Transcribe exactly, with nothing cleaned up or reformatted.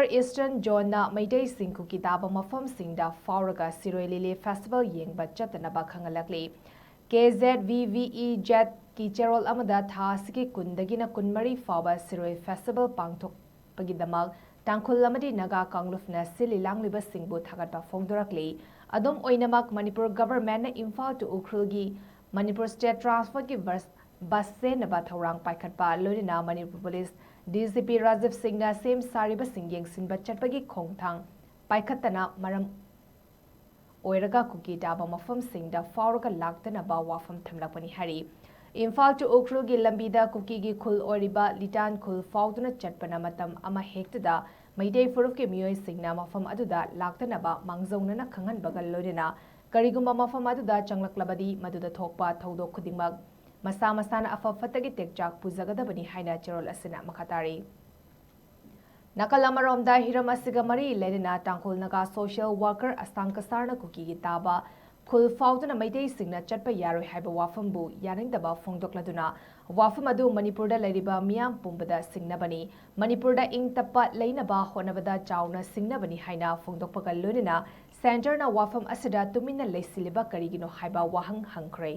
Eastern Zone ꯅ ꯃꯩꯇꯩꯁꯤꯡ ꯀꯨꯀꯤ ꯇꯥꯕ ꯃꯐꯝꯁꯤꯡꯗ ꯐꯥꯎꯔꯒ ꯁꯤꯔꯣꯏ ꯂꯤꯂꯤ festival ꯌꯦꯡꯕ ꯆꯠꯇꯅꯕ ꯈꯪꯍꯜꯂꯛꯂꯤ꯫ K Z V V E Z ꯀꯤ ꯆꯦꯔꯣꯜ ꯑꯃꯗ ꯊꯥ ꯑꯁꯤꯒꯤ ꯀꯨꯟꯗꯒꯤꯅ ꯀꯨꯟꯃꯔꯤ ꯐꯥꯎꯕ ꯁꯤꯔꯣꯏ festival ꯄꯥꯡꯊꯣꯛꯄꯒꯤꯗꯃꯛ ꯇꯥꯡꯈꯨꯜ ꯑꯃꯗꯤ ꯅꯥꯒꯥ ꯀꯥꯡꯂꯨꯞꯅ ꯁꯤꯜꯂꯤ ꯂꯥꯡꯂꯤꯕꯁꯤꯡꯕꯨ ꯊꯥꯒꯠꯄ ꯐꯣꯡꯗꯣꯔꯛꯂꯤ꯫ ꯑꯗꯨꯝ ꯑꯣꯏꯅꯃꯛ, ꯃꯅꯤꯄꯨꯔ government ꯅ ꯏꯝꯐꯥꯜ to ꯎꯈ꯭ꯔꯨꯜꯒꯤ ꯃꯅꯤꯄꯨꯔ state transfer ꯒꯤ bus ꯆꯦꯟꯅꯕ ꯊꯧꯔꯥꯡ ꯄꯥꯏꯈꯠꯄ ꯂꯣꯏꯅꯅ Manipur police D G P Rajiv ꯁꯤꯡꯅ ꯁꯦꯝ ꯁꯥꯔꯤꯕꯁꯤꯡ ꯌꯦꯡꯁꯤꯟꯕ ꯆꯠꯄꯒꯤ ꯈꯣꯡꯊꯥꯡ ꯄꯥꯏꯈꯠꯇꯅ ꯃꯔꯝ ꯑꯣꯏꯔꯒ ꯀꯨꯀꯤ ꯇꯥꯕ ꯃꯐꯝꯁꯤꯡꯗ ꯐꯥꯎꯔꯒ ꯂꯥꯛꯇꯅꯕ ꯋꯥꯐꯝ ꯊꯝꯂꯛꯄꯅꯤ ꯍꯥꯏꯔꯤ꯫ ꯏꯝꯐꯥꯜ to ꯎꯈ꯭ꯔꯨꯜꯒꯤ ꯂꯝꯕꯤꯗ ꯀꯨꯀꯤꯒꯤ ꯈꯨꯜ ꯑꯣꯏꯔꯤꯕ ꯂꯤꯇꯥꯟ ꯈꯨꯜ ꯐꯥꯎꯗꯨꯅ ꯆꯠꯄꯅ ꯃꯇꯝ ꯑꯃ ꯍꯦꯛꯇꯗ ꯃꯩꯇꯩ ꯐꯨꯔꯨꯞꯀꯤ ꯃꯤꯑꯣꯏꯁꯤꯡꯅ ꯃꯐꯝ ꯑꯗꯨꯗ ꯂꯥꯛꯇꯅꯕ ꯃꯥꯡꯖꯧꯅꯅ ꯈꯪꯍꯟꯕꯒ ꯂꯣꯏꯅꯅ ꯀꯔꯤꯒꯨꯝꯕ ꯃꯐꯝ ꯑꯗꯨꯗ ꯆꯪꯂꯛꯂꯕꯗꯤ ꯃꯗꯨꯗ ꯊꯣꯛꯄ ꯊꯧꯗꯣꯛ ꯈꯨꯗꯤꯡꯃꯛ ꯃꯁꯥ ꯃꯁꯥꯅ ꯑꯐ ꯐꯠꯇꯒꯤ ꯇꯦꯛꯆꯥꯛ ꯄꯨꯖꯒꯗꯕꯅꯤ ꯍꯥꯏꯅ ꯆꯦꯔꯣꯜ ꯑꯁꯤꯅ ꯃꯈꯥ ꯇꯥꯔꯤ꯫ ꯅꯥꯀꯜ ꯑꯃꯔꯣꯝꯗ, ꯍꯤꯔꯝ ꯑꯁꯤꯒ ꯃꯔꯤ ꯂꯩꯅꯅ ꯇꯥꯡꯈꯨꯜ ꯅꯥꯒꯥ social worker ꯑꯁꯥꯡ ꯀꯁꯥꯔꯅ ꯀꯨꯀꯤꯒꯤ ꯇꯥꯕ ꯈꯨꯜ ꯐꯥꯎꯗꯨꯅ ꯃꯩꯇꯩꯁꯤꯡꯅ ꯆꯠꯄ ꯌꯥꯔꯣꯏ ꯍꯥꯏꯕ ꯋꯥꯐꯝꯕꯨ ꯌꯥꯅꯤꯡꯗꯕ ꯐꯣꯡꯗꯣꯛꯂꯗꯨꯅ ꯋꯥꯐꯝ ꯑꯗꯨ ꯃꯅꯤꯄꯨꯔꯗ ꯂꯩꯔꯤꯕ ꯃꯤꯌꯥꯝ ꯄꯨꯝꯕꯗ ꯁꯤꯡꯅꯕꯅꯤ, ꯃꯅꯤꯄꯨꯔꯗ ꯏꯪ ꯇꯞꯄ ꯂꯩꯅꯕ ꯍꯣꯠꯅꯕꯗ ꯆꯥꯎꯅ ꯁꯤꯡꯅꯕꯅꯤ ꯍꯥꯏꯅ ꯐꯣꯡꯗꯣꯛꯄꯒ ꯂꯣꯏꯅꯅ centre ꯅ ꯋꯥꯐꯝ ꯑꯁꯤꯗ ꯇꯨꯃꯤꯟꯅ ꯂꯩꯁꯤꯜꯂꯤꯕ ꯀꯔꯤꯒꯤꯅꯣ ꯍꯥꯏꯕ ꯋꯥꯍꯪ ꯍꯪꯈ꯭ꯔꯦ꯫